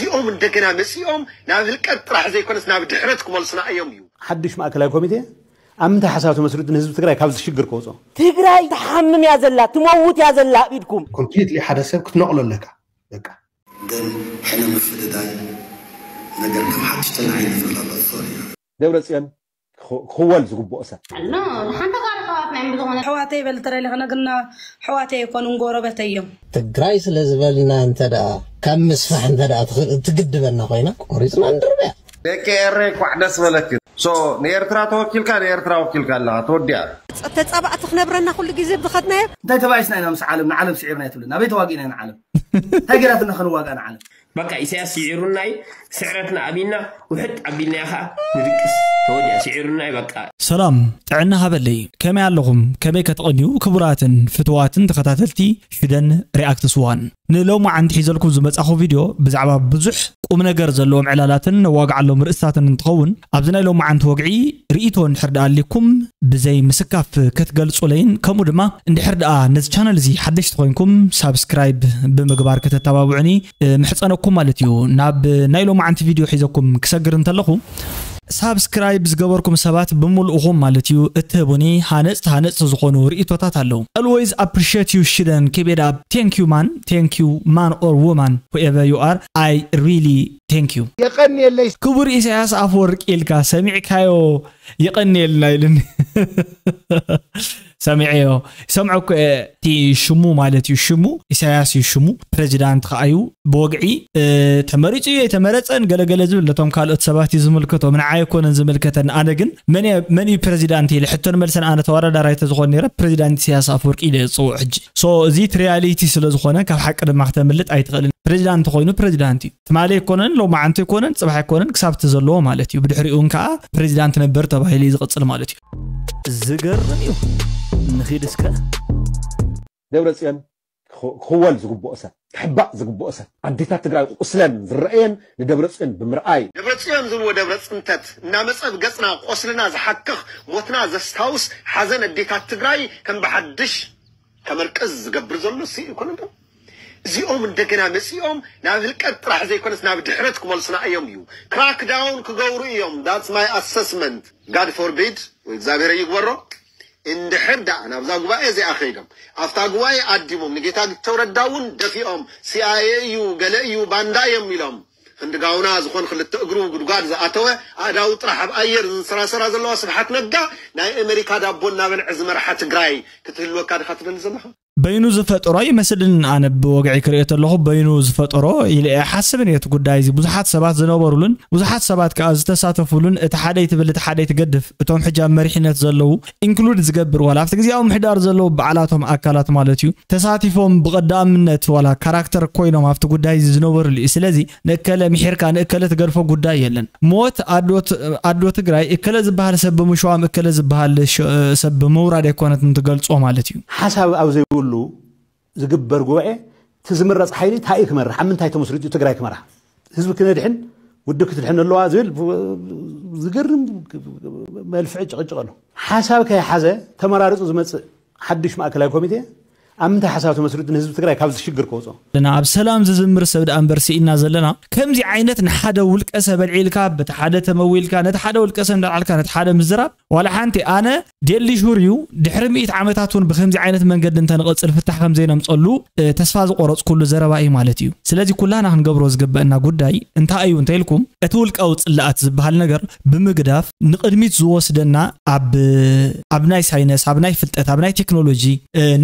እዚኦም እንደገና መጺኦም ናብ ህልቀት ጥራሕ ዘይኮነስ ናብ ድሕረት ክመልሱና እዮም እዩ። ሓድሽ ማእከላይ ኮሚቴ ኣብ ምንታይ ሓሳብ ተመስሪቱ ንህዝቢ ትግራይ ካብዚ ሽግር ከውፅኦ? ትግራይ ትሓምም እያ ዘላ፣ ትመውት እያ ዘላ ኣብ ኢድኩም። ኮምፕሊትሊ ሓደ ሰብ ክትነቕሎ ኣለካ በቃ። ግን ሕነ ምፍድዳይ ነገር ካብ ሓድሽ ተናዒ ንፍለጠ ሶሪ ደብረፅዮን ክወል ዝግብኦ ሰብ። ንሓንቲ ጋር ኣሕዋትና እዮም ብዝኾነ። ኣሕዋተይ በል ተረሊ ክነግርና ኣሕዋተይ ኣይኮኑን ጎረበተይ እዮም። ትግራይ ስለ ዝበልና እንተ ደኣ ካብ ምስፋሕ እንተ ደኣ ትኽእል- ትግድበና ኮይና ቆሪፅና ንድርብያ። ደቂ ኤረይ እንኳዕ ደስ በለኪ። So ንኤርትራ ተወኪልካ ንኤርትራ ወኪልካ ኣለኻ ተወዲኣ። ተጻባእቲ ክነብረና ኩሉ ግዜ ብኸድናዮ። እንታይ ተባኢስና ኢና ምስ ዓለም ንዓለም ስዒርና እያ ትብለና ኣበይ ተዋጊእና ኢና ዓለም እንታይ ገይራትና ከንዋጋ ንዓለም። በቃ ኢሳያስ ስዒሩናይ ስዕረትና ኣቢልና ውሕጥ ኣቢልናዮ ከኣ ንድቅስ ተወዲኣ ስዒሩናይ በቃ። ሰላም ጥዕና ሃበለይ ከመይ ኣለኹም ከመይ ከ ትቕንዩ ክቡራትን ፍትዋትን ተኸታተልቲ ሽደን ሪኣክትስ ዋን ንሎማዓንቲ ሒዘልኩም ዝመጻኹ ቪድዮ ብዛዕባ ብዙሕ ቁምነገር ዘለዎም ዕላላትን ነዋግዓሎም ርእስታትን እንትኸውን ኣብዚ ናይ ሎማዓንቲ ወግዒ ርእይቶ እንድሕር ደኣ ኣሊኩም ብዘይ ምስካፍ ክትገልጹለይን ከምኡ ድማ እንድሕር ደኣ ነዚ ቻነል እዚ ሓደሽቲ ኮይንኩም ሳብስክራይብ ብምግባር ከተተባብዑኒ ምሕጸነኩም ማለት እዩ። ናብ ናይ ሎማዓንቲ ቪድዮ ሒዘኩም ክሰግር እንተለኹ ሳብስክራይብ ዝገበርኩም ሰባት ብምልእኹም ማለት እዩ እትህቡኒ ሃነፅቲ ሃነፅቲ ዝኾኑ ርእቶታት ኣለዉ። Always appreciate you ሽደን keep it up thank you man thank you man or woman whoever you are I really thank you የቀንየለይ ክቡር ኢሳያስ ኣፈወርቂ ኢልካ ሰሚዕካዮ የቐንየልና ኢሉኒ ሰሚዐዮ ይሰምዖ እኮ እየ እቲ ሽሙ ማለት እዩ ሽሙ ኢሳያስ እዩ ሽሙ ፕሬዚዳንት ከዓ እዩ ብወግዒ ተመሪፁ እዩ የተመረፀን ገለገለ ዝብል ነቶም ካልኦት ሰባት እዩ ዝምልከቶም ንዓ ኣይኮነን ዝምልከተን ኣነ ግን መን እዩ ፕሬዚዳንት ኢለ ሕቶን መልሰን ኣነ ተወዳዳራይ ተዝኾን ነረ ፕሬዚዳንት ኢሳያስ ኣፈወርቂ ኢለ ዝፅውዕ ሕጂ so እዚ እቲ ሪያሊቲ ስለዝኾነ ካብ ሓቂ ድማ ክተምልጥ ኣይትኽእልን ፕሬዚዳንት ኮይኑ ፕሬዚዳንት እዩ ትማሊ ኣይኮነን ሎማዓንቲ ኣይኮነን ፅባሕ ኣይኮነን ክሳብ እቲ ዘለዎ ማለት እዩ ብድሕሪኡ እውን ከዓ ፕሬዚዳንት ነበር ተባሂሉ እዩ ዝቕፅል ማለት እዩ ዝገርም እዩ ንኺድ እስከ ደብረፅዮን ክወል ዝግብኦ ሰብ ክሕባእ ዝግብኦ ሰብ ኣዴታት ትግራይ ቁስለን ዝረአየን ንደብረፅዮን ብምርኣይ ደብረፅዮን ዝብልዎ ደብረ ፅንተት እናመፀ ብገፅና ቆስልና ዝሓክኽ ሞትና ዘስታውስ ሓዘን ኣዴታት ትግራይ ከም ብሓድሽ ከመርቅዝ ዝገብር ዘሎ ሲ ይኮነ እዚኦም እንደገና መፂኦም ናብ ህልቀት ጥራሕ ዘይኮነስ ናብ ድሕረት ክመልሱና እዮም እዩ crackdown ክገብሩ እዮም that's my assessment God forbid እግዚኣብሔር ይግበሮ እንድሕር ደኣ ናብዛ ጉባኤ እዚኣ ከይዶም ኣብታ ጉባኤ ኣዲሞም ንጌታቸው ረዳ እውን ደፊኦም CIA እዩ ገለ እዩ ባንዳ እዮም ኢሎም ክንዲ ጋውና ዝኾን ክልተ እግሩ ጉድጓድ ዝኣተወ ኣእዳው ጥራሕ ኣብ ኣየር ዝንሰራሰራ ዘለዋ ስብሓት ነጋ ናይ ኣመሪካ ዳቦ እናበልዐ ዝመርሓ ትግራይ ክትህልወካ ድኻ ትደሊ ዘለኻ? በይኑ ዝፈጠሮ ኣይመስልን ኣነ ብወግዒ ክሪኦ ተለኹ በይኑ ዝፈጠሮ ኢለ እየ ሓስብ ነቲ ጉዳይ እዚ ብዙሓት ሰባት ዝነበሩሉን ብዙሓት ሰባት ከዓ ዝተሳተፉሉን እቲ ሓደ ይትብል እቲ ሓደ ይትገድፍ እቶም ሕጂ ኣብ መሪሕነት ዘለዉ ኢንክሉድ ዝገብር ዋላ ኣብቲ ግዜያዊ ምሕዳር ዘለዉ በዓላቶም ኣካላት ማለት እዩ ተሳቲፎም ብቐዳምነት ዋላ ካራክተር ኮይኖም ኣብቲ ጉዳይ እዚ ዝነበሩሉ እዩ ስለዚ ንእከለ ምሒርካ ንእከለ ትገድፎ ጉዳይ የለን ሞት ኣዶ ትግራይ እከለ ዝበሃል ሰብ ብምሽዋም እከለ ዝበሃል ሰብ ብምውራድ ኣይኮነትን ትገልጾ ማለት እዩ ሓሳብ ኣብ ዘይብሉ ዝግበር ጉባኤ እቲ ዝምረፅ ሓይሊ እንታይ እዩ ክመርሕ ኣብ ምንታይ ተመስሪቱ ትግራይ ክመርሓ ህዝቢ ክነድሕን ውድብ ክትድሕን ኣለዋ ዝብል ዝገርም መልፍዒ ጭቕጭቕ ኣሎ ሓሳብ ከይሓዘ ተመራሪፁ ዝመፅእ ሓዱሽ ማእከላይ ኮሚቴ ኣብ ምንታይ ሓሳብ ተመስሪቱ ንህዝቢ ትግራይ ካብዚ ሽግር ከውፅኦ ዘለና ኣብ ሰላም ዝዝምር ሰብ ደኣ እምበር ስኢንና ዘለና ከምዚ ዓይነት ንሓደ ውልቀ ሰብ ኣልዒልካ በቲ ሓደ ተመዊልካ ነቲ ሓደ ውልቀ ሰብ እንዳልዓልካ ነቲ ሓደ ምዝራብ ዋላ ሓንቲ ኣነ ዴሊ ሹር እዩ ድሕሪ ሚእቲ ዓመታት እውን ብከምዚ ዓይነት መንገዲ እንተንቐፅል ፍታሕ ከምዘይነምፀሉ ተስፋ ዝቆረፅኩሉ ዘረባ እዩ ማለት እዩ ስለዚ ኩላና ክንገብሮ ዝግበአና ጉዳይ እንታይ እዩ እንተኢልኩም እቲ ውልቃዊ ፅላኣት ዝበሃል ነገር ብምግዳፍ ንቕድሚት ዝወስደና ኣብ ኣብ ናይ ሳይነስ ኣብ ናይ ፍልጠት ኣብ ናይ ቴክኖሎጂ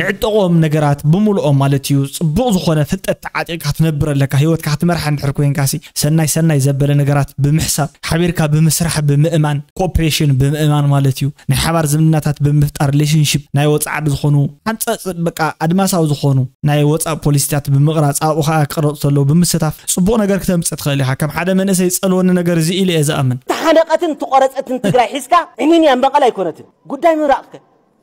ንዕጠቖም ነገራት ብምልኦም ማለት እዩ ፅቡቕ ዝኾነ ፍልጠት ተዓጢቕካ ትነብር ኣለካ ህይወትካ ክትመርሓ እንድሕር ኮይንካሲ ሰናይ ሰናይ ዘበለ ነገራት ብምሕሳብ ሓቢርካ ብምስራሕ ብምእማን ኮኦፕሬሽን ብምእማን ማለት እዩ ናይ ሓባር ዝምድናታት ብምፍጣር ሪሌሽንሽፕ ናይ ወፃኢ ዓዲ ዝኾኑ ሓንፀፅ በቃ ኣድማሳዊ ዝኾኑ ናይ ወፃእ ፖሊሲታት ብምቕራፅ ኣብኡ ከዓ ክቕረፁ ተለዉ ብምስታፍ ፅቡቕ ነገር ክተምፅእ ትኽእል ኢኻ ከም ሓደ መንእሰይ ዝፀልወኒ ነገር እዚ ኢሉ እየ ዝኣምን ተሓነቐትን ትቆረፀትን ትግራይ ሒዝካ ዕኒን እያ መቐል ኣይኮነትን ጉዳይ ምብራቕከ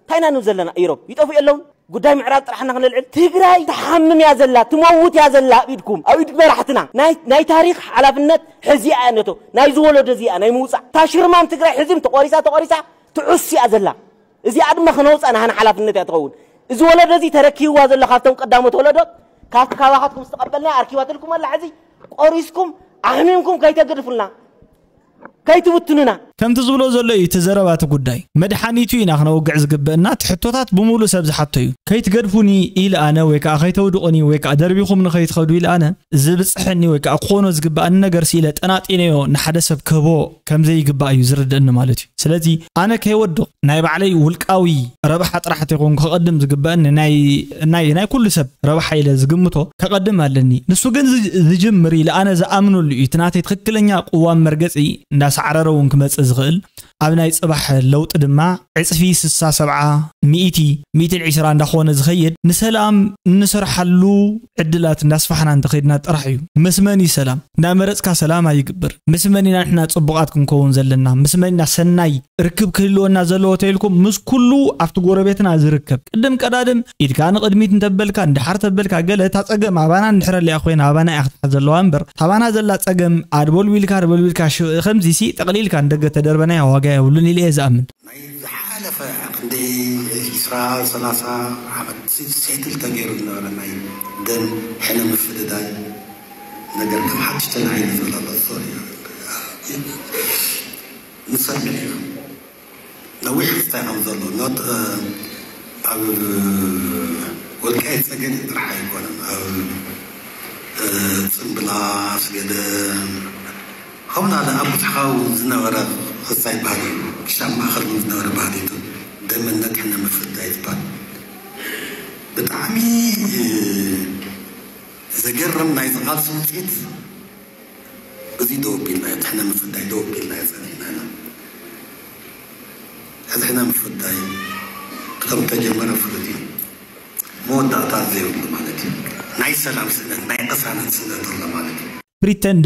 እንታይ ኢና ንብል ዘለና ኢሮብ ይጠፍኡ የለውን ጉዳይ ምዕራብ ጥራሕ ኢና ክነልዕል ትግራይ ትሓምም እያ ዘላ ትመውት እያ ዘላ ኣብ ኢድኩም ኣብ ኢድ መራሕትና ናይ ታሪክ ሓላፍነት ሕዚኣ እያ ነቶ ናይ ዝወለዶ እዚኣ ናይ ምውፃእ ታሽርማን ትግራይ ሕዚም ተቆሪሳ ተቆሪሳ ትዑስ እያ ዘላ እዚኣ ድማ ክነውፃ ናሃን ሓላፍነት እያ ትኸውን እዚ ወለዶ እዚ ተረኪብዋ ዘሎ ካብቶም ቀዳሞት ወለዶት ካብቲ ካባኻትኩም ዝተቐበልና ኣርኪባትልኩም ኣላ ሕዚ ቆሪስኩም ኣሕሚምኩም ከይተገድፉልና፣ ከይትብትኑና። ከምቲ ዝብሎ ዘሎ እዩ እቲ ዘረባ እቲ ጉዳይ። መድሓኒቱ ኢና ክነውግዕ ዝግብእና፣ እቲ ሕቶታት ብምሉእ ሰብ ዝሓቶ እዩ። ከይትገድፉኒ ኢለ ኣነ ወይ ከዓ ከይተውድቑኒ ወይ ከዓ ደርቢኹም ንኸይትኸዱ ኢለ ኣነ ዝብፅሐኒ ወይ ከዓ ክኾኖ ዝግብኣኒ ነገር ስኢለ ጠናጢነዮ ንሓደ ሰብ ክህቦ ከም ዘይግባእ እዩ ዝርድእኒ ማለት እዩ። ስለዚ ኣነ ከይወድቕ ናይ ባዕለይ ውልቃዊ ረብሓ ጥራሕ ተይኮንኩ ከቐድም ዝግበአኒ ናይ ናይ ናይ ኩሉ ሰብ ረብሓ ኢለ ዝግምቶ ከቐድም ኣለኒ። ንሱ ግን ዝ- ዝጅምር ኢለ ኣነ ዝኣምነሉ እዩ። እቲ ናተይ ትኽክለኛ ቅዋም መርገፂ እንዳሳዕረረ እውን ክመፅእ ዝኽእል ኣብ ናይ ፅባሕ ለውጢ ድማ ዕፅፊ ስሳ ሰብዓ ሚእቲ ሚእትን ዕስራ እንዳኾነ ዝኸይድ ንሰላም እንሰርሓሉ ዕድላት እንዳስፋሕና እንተኸይድና ጥራሕ እዩ። ምስ መን እዩ ሰላም? እንዳመረፅካ ሰላም ኣይግበር። ምስ መን ኢና ንሕና ፅቡቓት ክንከውን ዘለና? ምስ መን ኢና ሰናይ ርክብ ክህልወና ዘለዎ ተይልኩም? ምስ ኩሉ ኣብቲ ጎረቤትና ዝርከብ ቅድም ቀዳድም ኢድካ ንቕድሚት እንተበልካ ንድሓር ተበልካ ገለ እታ ፀገም ኣባና እንድሕረሊያ ኮይና ኣባና እያ ክትሓዝ ዘለዋ እምበር ታባና ዘላ ፀገም ኣድበልቢልካ ኣድበልቢልካ ሽ- ከምዚሲ ጠቕሊልካ ንደገ ተደርበናያ ዋጋ የብሉን ኢለ እየ ዝኣምን። ናይ ዝሓለፈ ክንደይ ዒስራ ሰላሳ ዓመት ሲ- ሴትል ተገይሩ ዝነበረ ናይ ደም ሕነ ምፍድዳይ ነገር ከም ሓድሽ ተላዒሉ ዘሎ ኣሎ። ሶሪ። ንሰምዕ ኢና። ነዊሕ ክስታይ ከም ዘሎ ኖት ኣብ ወልቃይት ጸገዴ ጥራሕ ኣይኮነን። ኣብ ጽምብላ፣ ኣስገደ፣ ከምኡ ናለ ኣብ ብዙሕ ከባቢ ዝነበረ ክስታይ ባህሊ እዩ። ክሻብ ማእኸል እውን ዝነበረ ባህሊ እዩ። ደመነት ሕነ ምፍዳይ ዝበሃል ብጣዕሚ ዘገርም ናይ ዝቓልሲ ውፅኢት እዚ ደው ኣቢልና እዩ። ሕነ ምፍዳይ ደው ኣቢልና እዩ ጸኒሕና ኢና። ሕዚ ሕነ ምፍዳይ ከም ተጀመረ ፍሉጥ እዩ። መወዳእታ ዘይብሉ ማለት እዩ። ናይ ሰላም ስእነት፣ ናይ ቅሳነት ስእነት ኣሎ ማለት እዩ። ፕሪተንድ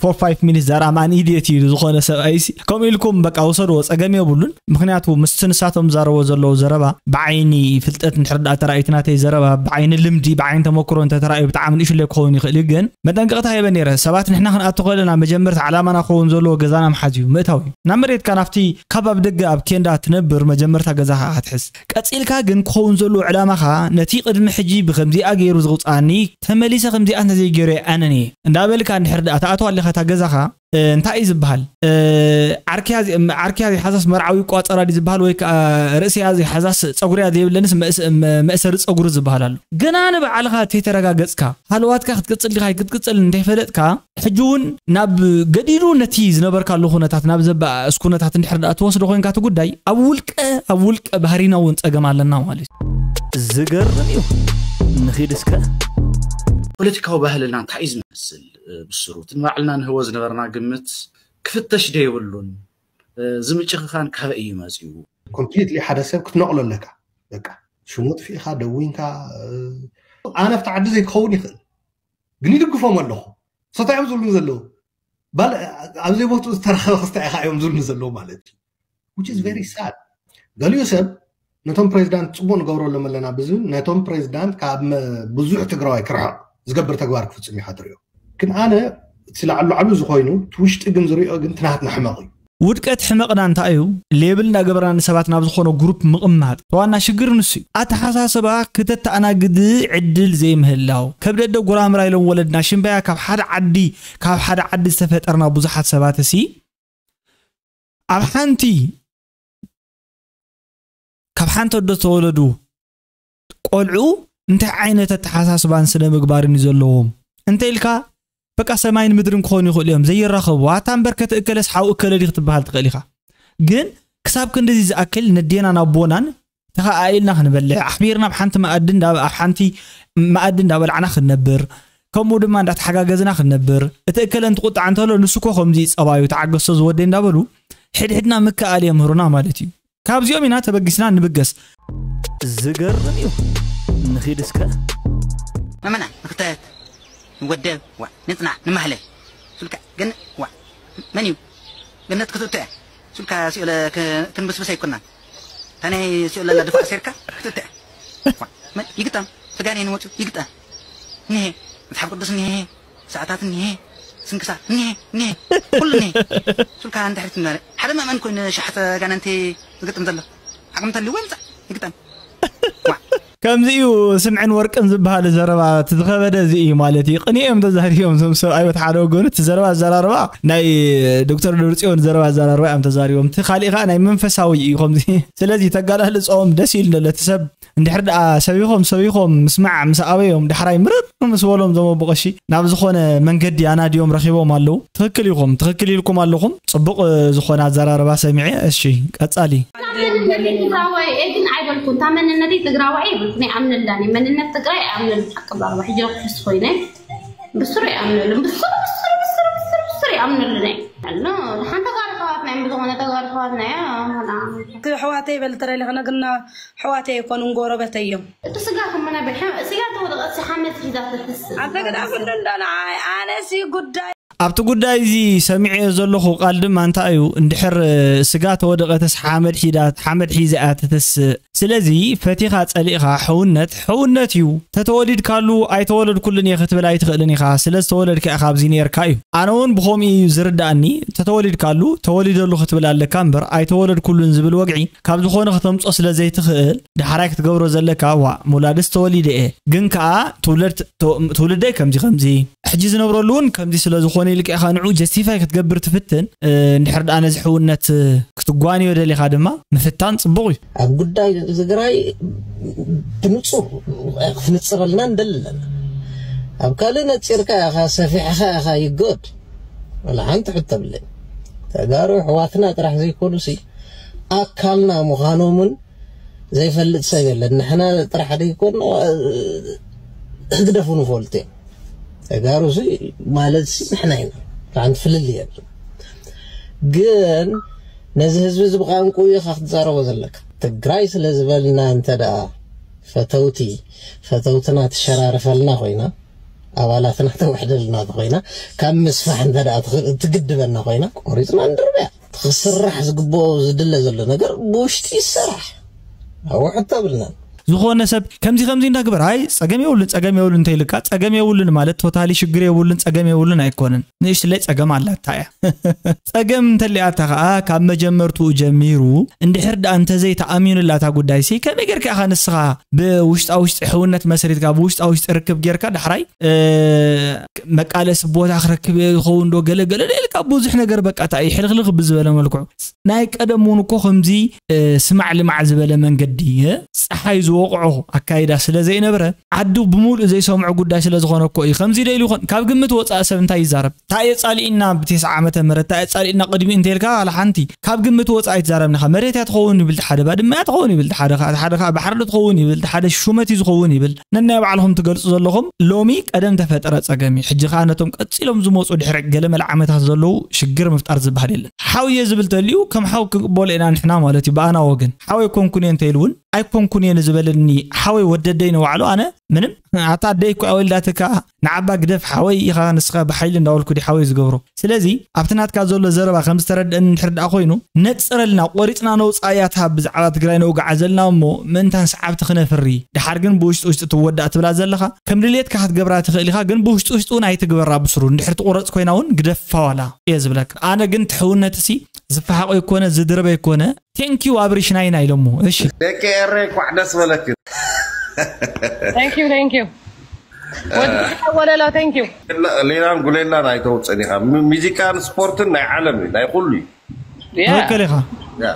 for five minutes that I'm an idiot ኢሉ ዝኾነ ሰብኣይ ሲ ከምኡ ኢልኩም በቃ ውሰድዎ፣ ፀገም የብሉን። ምክንያቱ ምስቲ ንሳቶም ዛረቦ ዘለዉ ዘረባ ብዓይኒ ፍልጠት እንድሕር ደኣ ተራእዩ፣ እቲ ናተይ ዘረባ ብዓይኒ ልምዲ ብዓይኒ ተመክሮ እንተተራእዩ ብጣዕሚ ንእሽለይ ክኸውን ይኽእል እዩ። ግን መጠንቀቕታ ሂበ ነይረ። ሰባት ንሕና ክንኣቱ ከለና መጀመርታ ዓላማና ክኸውን ዘለዎ ገዛና ምሓዝ እዩ፣ ምእታው እዩ። ናብ መሬትካ ናብቲ ካብ ኣብ ደገ ኣብ ኬንዳ ትነብር መጀመርታ ገዛኻ ክትሕዝ። ቀጺልካ ግን ክኸውን ዘለዎ ዕላማኻ ነቲ ቅድሚ ሕጂ ብከምዚኣ ገይሩ ዝቕጽኣኒ ተመሊሰ ከምዚኣ እንተዘይገይረ ኣነ ነየ እንዳበልካ እንድሕር ደኣ ትኣትዋ ኣለኻ እታ ገዛኻ እንታይ እዩ ዝበሃል? ዓርክያ ዓርክያ ዘይሓዛስ መርዓዊ ይቋጸራ ድዩ ዝበሃል? ወይ ከዓ ርእስያ ዘይሓዛስ ጸጉርያ ዘይብለንስ መእሰሪ ጸጉሪ ዝበሃል ኣሎ። ገና ንባዕልኻ ተይተረጋገጽካ ሃለዋትካ ክትቅጽል ዲኻ ኣይክትቅጽል እንተይፈለጥካ ሕጂ እውን ናብ ገዲዱ ነቲ ዝነበርካሉ ኩነታት ናብ ዘበኣእስ ኩነታት እንድሕር ደኣ ትወስዶ ኮይንካ እቲ ጉዳይ ኣብ ውልቀ ኣብ ውልቀ ባህሪና እውን ጸገም ኣለና ማለት እዩ። ዝገርም እዩ። ንኺድ እስከ። ፖለቲካዊ ባህልና እንታይ እዩ ዝመስል? ብስሩ እቲ ንባዕልና ንህቦ ዝነበርና ግምት ክፍተሽ ዶ የብሉን? እዚ ምጭኽኻን ካበይ እዩ መፂኡ? ኮምፕሊትሊ ሓደ ሰብ ክትነቕሎ ኣለካ። በቃ ሽሙ ኣጥፊእኻ ደዊንካ ኣነ ኣብቲ ዓዲ ዘይክኸውን ይኽእል ግን ይድግፎም ኣለኹ። ሰታ እዮም ዝብሉኒ ዘለዉ። ባል ኣብ ዘይቦትኡ ዝተረኸበ ክስታይ ኢኻ እዮም ዝብሉኒ ዘለዉ ማለት እዩ። Which is very sad። ገሊኡ ሰብ ነቶም ፕሬዚዳንት ፅቡቅ ንገብረሎም ኣለና ብዝብል ነቶም ፕሬዚዳንት ካብ ብዙሕ ትግራዋይ ክርሕቕ ዝገብር ተግባር ክፍፅም ኢኻ ትሪኦ። ግን ኣነ እቲ ላዕሉ ላዕሉ ዝኾይኑ እቲ ውሽጢ ግን ዝሪኦ ግን ትናትና ሕመቕ እዩ። ውድቀት ሕመቕና እንታይ እዩ? ሌብል እንዳገበርና ንሰባት ናብ ዝኾነ ግሩፕ ምቕማጥ ዋና ሽግር ንሱ እዩ። ኣተሓሳስባ ክተተኣናግድ ዕድል ዘይምህላው ከብደደ ጉራምራ ኢሎም ወለድና ሽምባያ ካብ ሓደ ዓዲ ካብ ሓደ ዓዲ ዝተፈጠርና ብዙሓት ሰባት እሲ ኣብ ሓንቲ ካብ ሓንቲ ኣዶ ዝተወለዱ ቆልዑ እንታይ ዓይነት ኣተሓሳስባን ስነ ምግባርን እዩ ዘለዎም እንተ ኢልካ በቃ ሰማይን ምድርን ክኾኑ ይኽእሉ እዮም ዘይራኸቡ። ኣታ እምበር ከተ እከለስ ሓው እከለ ዲ ክትበሃል ትኽእል ኢኻ። ግን ክሳብ ክንድዚ ዝኣክል ነዴናን ኣቦናን ተኸኣኢልና ክንበልዕ ኣሕቢርና ኣብ ሓንቲ መኣዲ እንዳ ኣብ ሓንቲ መኣዲ እንዳበላዕና ክንነብር ከምኡ ድማ እንዳተሓጋገዝና ክንነብር እቲ እከለ እንትቁጣዕ እንተሎ ንሱ እኮ ከምዚ እዩ ጸባዩ ተዓገሶ ዝወደይ እንዳበሉ ሕድሕድና ምክኣል የምህሩና ማለት እዩ። ካብዚኦም ኢና ተበጊስና ንብገስ። ዝገርም እዩ። ንኺድ እስከ። መመና ንክታየት ንወደብ ዋ ንጽናዕ ንማህለ ሱልካ ግን ዋ መን እዩ ገነት ክትእቶ እያ ሱልካ ሲኦለ ክንብስብስ ኣይኮናን ታናይ ሲኦለ ላ ድፋዕ ሴርካ ክትእቶ እያ ዋ መን ይግጠም ተጋኔ ንወፁ ይግጠም ንሄ መጽሓፍ ቅዱስ ንሄ ሰዓታት እኒሀ፣ ስንክሳር እኒሀ፣ እኒሀ፣ ኩሉ እኒሀ። ሱልካ እንድሕር ትንበረ ሓደ መእመን ኮይኑ ሸሓተ ጋነንቲ ዝግጥም ዘሎ ዓቕሚ እንተልዎ ይምፃእ ይግጠም። ዋ ከምዚ እዩ። ስምዕን ወርቅን ዝበሃል ዘረባ እቲ ዝኸበደ እዚ እዩ ማለት እዩ። ቅኒ እዮም ተዛሪቦም እዞም ሰብኣይ በቲ ሓደ ወገኑ እቲ ዘረባ ኣዘራርባ ናይ ዶክተር ደብረፅዮን ዘረባ ኣዘራርባ እዮም ተዛሪቦም። እቲ ካሊእ ከዓ ናይ መንፈሳዊ እዩ ከምዚ። ስለዚ ተጋላልፆም ደስ ኢሉ ዘሎ እቲ ሰብ እንድሕር ደኣ ሰቢኾም ሰቢኾም ምስማዕ ምስ ኣበዮም ዳሕራይ ምርር ምስ በሎም ዞም ኣቦ ቀሺ ናብ ዝኾነ መንገዲ ኣናድዮም ረኺቦም ኣለዉ። ትኽክል ኢኹም፣ ትኽክል ኢልኩም ኣለኹም። ጽቡቕ ዝኾነ ኣዘራርባ ሰሚዐ። እሺ ቀጻሊ። እታ መንነተይ ትግራዋይ እየ ግን ኣይበልኩን። እታ መንነተይ ትግራዋይ ኣይበልኩን። ኣይኣምነላን እየ። መንነት ትግራይ ኣይኣምነሉ። ሓቂ ብዛዕባ ሕጂ ክሕስ ኮይነ ብስሩ ኣይኣምነሉን። ብስሩ፣ ብስሩ፣ ብስሩ፣ ብስሩ፣ ብስሩ ኣይኣምነሉን እየ። ኣሎ፣ ሓንቲ ተጋሩ ኣሕዋትና እዮም። ብዝኾነ ተጋሩ ኣሕዋትና እዮም። እቲ ኣሕዋተይ ይበል ትረሊ ክነግርና ኣሕዋተይ ኣይኮኑን፣ ጎረበተይ እዮም። እቲ ስጋ ክምና ብሐ-፣ ስጋ ተወደቐ፣ እቲ ሓመድ ሒዛ ትትስ። ኣንተ ግዳ ፍንዶ እንዳ ንዓይ፣ ኣነሲ ጉዳይ ኣብቲ ጉዳይ እዚ ሰሚዐዮ ዘለኹ ቃል ድማ እንታይ እዩ? እንድሕር ስጋ ተወደቐትስ ሓመድ ሒዛ፣ ሓመድ ሒዛ እያ ትትስእ። ስለዚ ፈቲኻ ጸሊእኻ ሕውነት፣ ሕውነት እዩ። ተተወሊድካሉ ኣይተወለድኩሉን እየ ክትብል ኣይትኽእልን ኢኻ። ስለ ዝተወለድካ ኢኻ ኣብዚ ነይርካ እዩ። ኣነ እውን ብኸምኡ እዩ ዝርድኣኒ። ተተወሊድካሉ፣ ተወሊደሉ ክትብል ኣለካ እምበር ኣይተወለድኩሉን ዝብል ወግዒ ካብ ዝኾነ ከተምጾ ስለ ዘይትኽእል፣ ዳሕራይ ክትገብሮ ዘለካ፣ ዋ፣ ምውላድስ ተወሊደ እየ፣ ግን ከኣ ትውለድ፣ ትው-፣ ትውልደይ ከምዚ ከምዚ፣ ሕጂ ዝነብረሉ እውን ከምዚ ስለ ዝኾነ ኢልካ ኢኻ ንዑ ጀስቲፋይ ክትገብር ትፍትን። እ፣ እንድሕር ደኣ ነዚ ሕውነት ክትጓንዮ ደሊኻ ድማ ምፍታን ጽቡቕ እዩ። ኣብ ጉዳይ ትግራይ ብንጹር ክትንጽረልና ንደሊ ኣለና። ኣብ ካልእ ነጺርካ ኢኻ፣ ሰፊሕኻ ኢኻ ይጎድ። ወላ ሓንቲ ሕቶ የብለይን። ተጋሩ ኣሕዋትና ጥራሕ ዘይኮኑሲ ኣካልና ምዃኖምን ዘይፈልጥ ሰብ የለን። ንሕና ጥራሕ ዘይኮና፣ ህግደፍ እውን ይፈልጡ እዮም። ተጋሩ ሲ ማለት ሲ ንሕና ኢና። ሓንቲ ፍልልይ የብሉን። ግን ነዚ ህዝቢ እዚ ብቋንቋኡ ኢኻ ክትዛረቦ ዘለካ። ትግራይ ስለ ዝበልና እንተ ደኣ ፈተውቲ፣ ፈተውትና ትሸራርፈልና ኮይና፣ ኣባላትና ተውሕደልና ኮይና፣ ካብ ምስፋሕ እንተ ደኣ ትኽ-፣ ትግድበና ኮይና፣ ቆሪጽና ንድርብያ። ክስራሕ ዝግብኦ ዝድለ ዘሎ ነገር ብውሽጢ ይሰራሕ። ኣብኡ ሕቶ የብልናን። ዝኾነ ሰብ ከምዚ ከምዚ እንዳግበር፣ ኣይ፣ ጸገም የብሉን፣ ጸገም የብሉን እንተይልካ፣ ጸገም የብሉን ማለት ቶታሊ ሽግር የብሉን፣ ጸገም የብሉን ኣይኮነን። ንእሽትለይ ጸገም ኣላታ እያ። ጸገም እንተሊኣታ ኸኣ ካብ መጀመርትኡ ጀሚሩ እንድሕር ደኣ እንተዘይተኣሚኑላ እታ ጉዳይሲ፣ ከመይ ጌርካ ኢኻ ንስኻ ብውሽጣ ውሽጢ ሕውነት መስሪትካ፣ ብውሽጣ ውሽጢ ርክብ ጌርካ ዳሕራይ፣ እ፣ መቃለሲ ቦታ ክረክብ እየ ዝኸውን ዶ ገለ ገለ ኢልካ ብዙሕ ነገር በቃ እንታይ እዩ ሕልኽልኽ ብዝበለ መልክዑ። ናይ ቀደም እውን እኮ ከምዚ፣ እ፣ ስማዕ ልማዕ ዝበለ መንገዲ፣ እ፣ ጸሓይ ዝወቕዖ ኣካይዳ ስለ ዘይነበረ፣ ዓዱ ብምሉእ ዘይሰምዖ ጉዳይ ስለ ዝኾነ እኮ እዩ። ከምዚ ዶ ኢሉ ይኾን? ካብ ግምት ወጻኢ ሰብ እንታይ ይዛረብ? እንታይ የጻልኢና ብተስዓ ዓመተ ምህረት፣ እንታይ የጻልኢና ቅድሚኡ እንተ ኢልካ፣ ዋላ ሓንቲ ካብ ግምት ወጻኢ ኣይትዛረብን ኢኻ። መሬት እያ ትኸውን ይብል፣ እቲ ሓደ ባድመ እያ ትኸውን ይብል፣ እቲ ሓደ ኸ-፣ እቲ ሓደ ኸኣ ባሕሪ ዶ ትኸውን ይብል፣ እቲ ሓደ ሹመት እዩ ዝኸውን ይብል። ነናይ ባዕልኹም ትገልጹ ዘለኹም፣ ሎሚ ቀደም ተፈጠረ ጸገም እዩ። ሕጂ ኸኣ ነቶም ቀጺሎም ዝመጹ ድሕሪ ገለመለ ዓመታት ዘለዉ ሽግር ምፍጣር ዝበሃል የለን። ሓው እየ ዝብል ተልዩ፣ ከም ሓው ክንቅበሎ ኢና ንሕና ማለት እዩ፣ ብኣና ወገን። ሓው ኣይኮንኩን እየ እንተ ኢሉ እውን፣ ኣይኮንኩን እየ ንዝበለኒ ሓወይ ወደደይ ንባዕሉ ኣነ ምንም፣ ኣታ ኣደይ እኮ እያ ወሊዳትካ፣ ንዓባ ግደፍ ሓወይ ኢኻ ንስኻ ብሓይሊ እንዳበልኩ ድዩ ሓወይ ዝገብሮ? ስለዚ ኣብቲ ናትካ ዘሎ ዘረባ ከም ዝተረድአኒ እንድሕር ደኣ ኮይኑ፣ ነጽረልና፣ ቆሪጽና ነውጽኣያ እታ ብዛዕባ ትግራይ ነውግዓ ዘለና እሞ ምእንታን ሰዓብቲ ክነፍሪ፣ ደሓር ግን ብውሽጢ ውሽጢ ትወዳእ ትብላ ዘለኻ፣ ከም ድልየትካ ክትገብራ ትኽእል ኢኻ፣ ግን ብውሽጢ ውሽጢ እውን ኣይትግበራ ብስሩ፣ እንድሕር ትቑረጽ ኮይና እውን ግደፋ ዋላ እየ ዝብለካ። ኣነ ግን ትሕውነትሲ ዝፈሓቆ ይኮነ ዝድርበ ይኮነ። ቴንኪዩ ኣብሪሽ ናይና ኢሎሞ። እሺ። ደቂ ኤረይ እንኳዕ ደስ በለክን። Thank you, thank you. ወዲ ወለላ፣ thank you. ሌላን ጉሌላን ኣይተውፅን ኢኻ። ሙ-፣ ሙዚቃን ስፖርትን ናይ ዓለም እዩ፣ ናይ ኩሉ እዩ። Yeah. ትኽክል ኢኻ። ያ።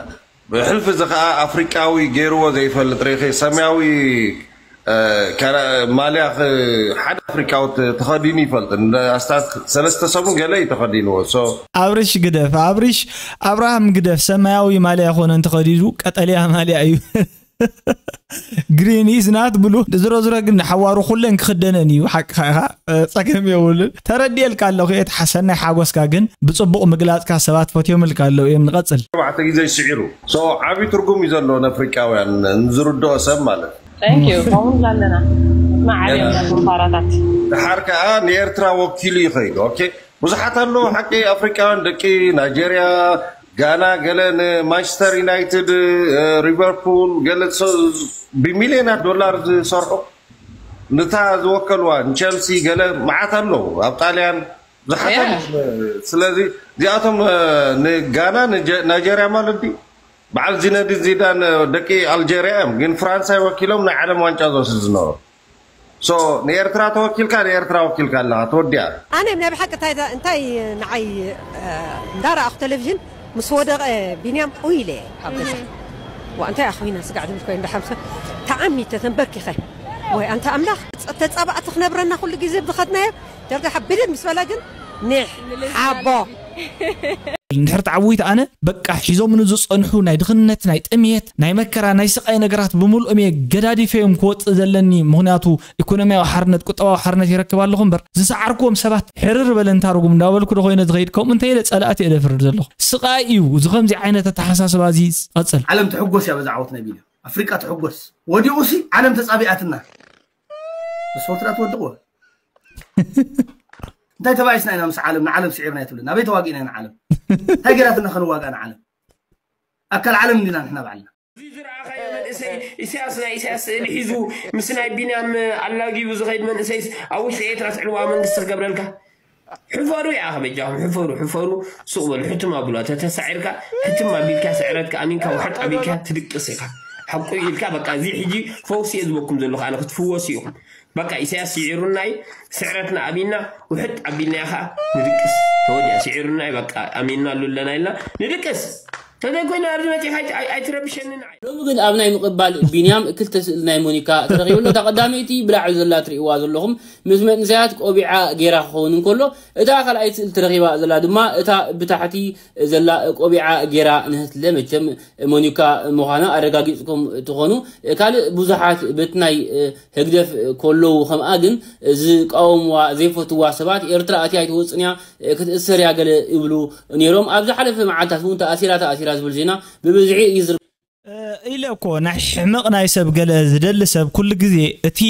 ብሕልፊ እዚ ከዓ ኣፍሪቃዊ ገይርዎ ዘይፈልጥ ሬኸ ሰማያዊ፣ እ፣ ከረ-፣ ማልያ ኽ-፣ ሓደ ኣፍሪቃዊ ተ-፣ ተኸዲኑ ይፈልጥ። እንደ ኣስታት ሰለስተ ሰሙን ገለ እዩ ተኸዲንዎ። So ኣብሪሽ ግደፍ፣ ኣብሪሽ ኣብርሃም ግደፍ፣ ሰማያዊ ማልያ ኣይኮነን ተኸዲኑ፣ ቀጠልያ ማልያ እዩ። ግሪን ኢዝ ናት ብሉ። ዝሮ ዝሮ ግን ንሓዋሩ ኩለን ክኽደነን እዩ። ሓቅኻ ኢኻ፣ እ፣ ጸገም የብሉን። ተረዲኤልካ ኣለኹ እየ፣ እቲ ሓ-፣ ሰናይ ሓጎስካ ግን ብጽቡቕ ምግላጽካ ሰባት ፈትዮምልካ ኣለዉ እዮም። ንቐጽል። ኣርባዕተ ግዜ ስዒሩ። So ዓብዪ ትርጉም እዩ ዘለዎ ንኣፍሪቃውያን፣ ንዝርድኦ ሰብ ማለት እዩ። Thank you። ከምኡ ኣለና። ንዓብዮም ፋራታት። ድሓር ከዓ ንኤርትራ ወኪሉ ይኸይዱ። ኦኬ፣ ብዙሓት ኣለዉ ሓቂ ኣፍሪቃውያን፣ ደቂ ናይጀርያ፣ ጋና፣ ገለ ንማንቸስተር ዩናይትድ፣ እ፣ ሊቨርፑል፣ ገለ ሶ-፣ ብሚልዮናት ዶላር ዝሰርሑ፣ ንታ ዝወከልዋ ንቸልሲ፣ ገለ መዓት ኣለዉ ኣብ ጣልያን ብዙሓት Yeah። ኣለዉ። ስለዚ እዚኣቶም፣ እ፣ ንጋና፣ ንጀ-፣ ናይጀርያ ማለት ድዩ? በዓል ዚነዲን ዚዳን ደቂ ኣልጀርያ እዮም፣ ግን ፍራንሳይ ወኪሎም ናይ ዓለም ዋንጫ ዝወስድ ዝነበሩ። ሶ ንኤርትራ ተወኪልካ ንኤርትራ ወኪልካ ኣለኻ፣ ተወዲኣ። ኣነ ናይ ብሓቂ እንታይ እንታይ ንዓይ እንዳረኣኹ ቴሌቪዥን ምስ ወደቐ ቢንያም ኡይ ኢለ ኣብ ገዛ ዋ እንታይ ኣኹ ኢና ስጋዕ ዝብል ኮይኑ ደሓምሰ ተዓሚተ ተንበርኪኸ ወይ ኣንታ ኣምላኽ ተጻባእቲ ክነብረና ኩሉ ግዜ ብዝኸድናዮ ደርጋ ሓቢልን ምስ በላ ግን ኒሕ ሓቦ እንድሕር ተዓዊት ኣነ በቃ ሒዞምኒ ዝፀንሑ ናይ ድኽነት ናይ ጥምየት ናይ መከራ ናይ ስቃይ ነገራት ብምልኦም እየ ገዳዲፈዮም ክወፅእ ዘለኒ። ምክንያቱ ኢኮኖሚያዊ ሓርነት ቁጠባዊ ሓርነት ይረክብ ኣለኹ እምበር ዝሰዓርክዎም ሰባት ሕርር በለ እንታርጉም እንዳበልኩ ዶ ኮይነ ዝኸይድ ከምኡ እንተ ኢለ ፀላእቲ እየ ደፍርድ ዘለኹ። ስቃይ እዩ እዚ ከምዚ ዓይነት ኣተሓሳስባ እዚ ዝቐፅል። ዓለም ትሕጎስ እያ በዛ ዓወት ናይ ቢልዮ ኣፍሪቃ ትሕጎስ። ወዲቑ ሲ ዓለም ተፃቢኣትና ብስፖርትና ትወድቕዎ እንታይ ተባኢስና ኢና ምስ ዓለም ንዓለም ስዒርና የትብልን ኣበይ ተዋጊእና ኢና ዓለም እንታይ ገራትና ከንዋጋ ንዓለም ኣካል ዓለም እንዲና ንሕና ባዕልና እዚ ዝረኣኻዮ መንእሰይ ኢሳያስ ናይ ኢሳያስ ስእሊ ሒዙ ምስ ናይ ቢንያም ኣላጊቡ ዝኸይድ መንእሰይስ ኣብ ውሽጢ ኤርትራ ትዕልዋ መንግስቲ ክገብረልካ ሕፈሩ ይኣኸ በጃኹም ሕፈሩ ሕፈሩ ሱቕ በሉ ሕትም ኣብሉ ተተሳዒርካ ሕትም ኣቢልካ ስዕረትካ ኣሚንካ ውሕጥ ኣቢልካ ትድቅስ ኢኻ ሓቁ ኢልካ በቃ እዚ ሕጂ ፈውሲ እየ ዝበኩም ዘለኹ ኣነ ክትፍወሱ ኢኹም በቃ ኢሳያስ ስዒሩና እዩ ስዕረትና ኣሚንና ውሕጥ ኣቢልናዮ ኸዓ ንድቅስ ተወዲኣ ስዒሩና እዩ በቃ ኣሚንናሉ ኣለና ኢልና ንድቅስ ተዘይኮይኑ ኣብዚ መፂኻ ኣይትረብሸኒ ንዓይ። ሎሚ ግን ኣብ ናይ ምቕባል ቢንያም ክልተ ስእሊ ናይ ሞኒካ ተረኺቡ ኣሎ። እታ ቀዳመይቲ ብላዕሊ ዘላ ትርእይዋ ዘለኹም ምስ መንእሰያት ቆቢዓ ገይራ ክኸውን እንከሎ እታ ካልኣይቲ ስእሊ ተረኺባ ዘላ ድማ እታ ብታሕቲ ዘላ ቆቢዓ ገይራ ንህትለ መቸም ሞኒካ ምዃና ኣረጋጊጽኩም ትኾኑ። ካልእ ብዙሓት በቲ ናይ ህግደፍ ከለዉ ከምኣ ግን ዝቃወምዋ ዘይፈትዋ ሰባት ኤርትራ ኣትያ ኣይትወጽን እያ ክትእሰር እያ ገለ ይብሉ ነይሮም። ኣብ ዝሓለፈ መዓልታት እውን ተኣሲራ ተኣሲራ ዝብል ዜና ብብዝሒ እዩ ዝር ኢለ እኮ ናይ ሕመቕ ናይ ሰብ ገለ ዝደሊ ሰብ ኩሉ ግዜ እቲ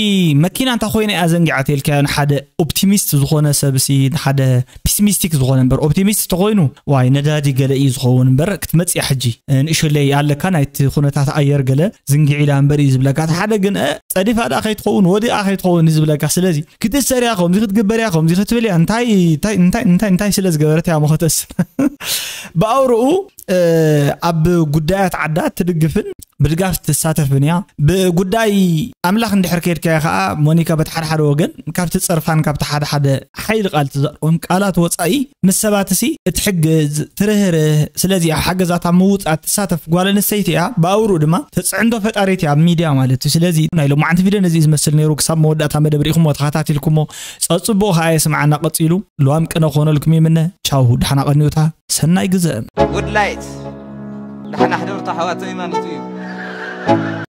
መኪና እንታይ ኮይነ እያ ዘንጊዓ ተልካዮ ንሓደ ኦፕቲሚስት ዝኾነ ሰብ ሲ ንሓደ ፒስሚስቲክ ዝኾነ እምበር ኦፕቲሚስት ተኮይኑ ዋይ ነዳዲ ገለ እዩ ዝኸውን እምበር ክትመፅእ ሕጂ ንእሽለይ ኣለካ ናይቲ ኩነታት ኣየር ገለ ዝንጊዒ ኢላ እምበር እዩ ዝብለካ እቲ ሓደ ግን ጸዲፋ ደኣ ከይትኸውን ወዲኣ ከይትኸውን እዩ ዝብለካ ስለዚ ክትእሰር እያ ከምዚ ክትግበር እያ ከምዚ ክትብል እያ እንታይ እንታይ እንታይ እንታይ እንታይ ስለ ዝገበረት እያ ሞ ከተእስር ብኣውርኡ ኣብ ጉዳያት ዓዳ ትድግፍን ብድጋፍ ትሳተፍን እያ ብጉዳይ ኣምላኽ እንድሕር ከይድካዮ ከዓ ሞኒካ በቲ ሓደ ሓደ ወገን ካብቲ ፀርፋን ካብቲ ሓደ ሓደ ሓይሊ ቃል ትዘርኦም ቃላት ወፃኢ ምስ ሰባት ሲ እትሕግዝ ትርህርህ ስለዚ ኣብ ሓገዛት ኣብ ምውፃእ ትሳተፍ ጓል ኣንስተይቲ እያ ብኣውርኡ ድማ ተፅዕንቶ ፈጣሪት እያ ኣብ ሚድያ ማለት እዩ ስለዚ ናይ ሎማዓንቲ ቪድዮ ነዚ ዝመስል ነይሩ ክሳብ መወዳእታ መደብ ርኢኹሞ ተኸታቲልኩሞ ፀፅቡቕ ከዓ የስምዓና ቀፂሉ ልዋም ቅነ ክኾነልኩም ይምነ ቻው ደሓና ቀንዩታ ሰናይ ግዘ Good light ደሓና ሕደሩ ተሓዋተይ ማለት እዩ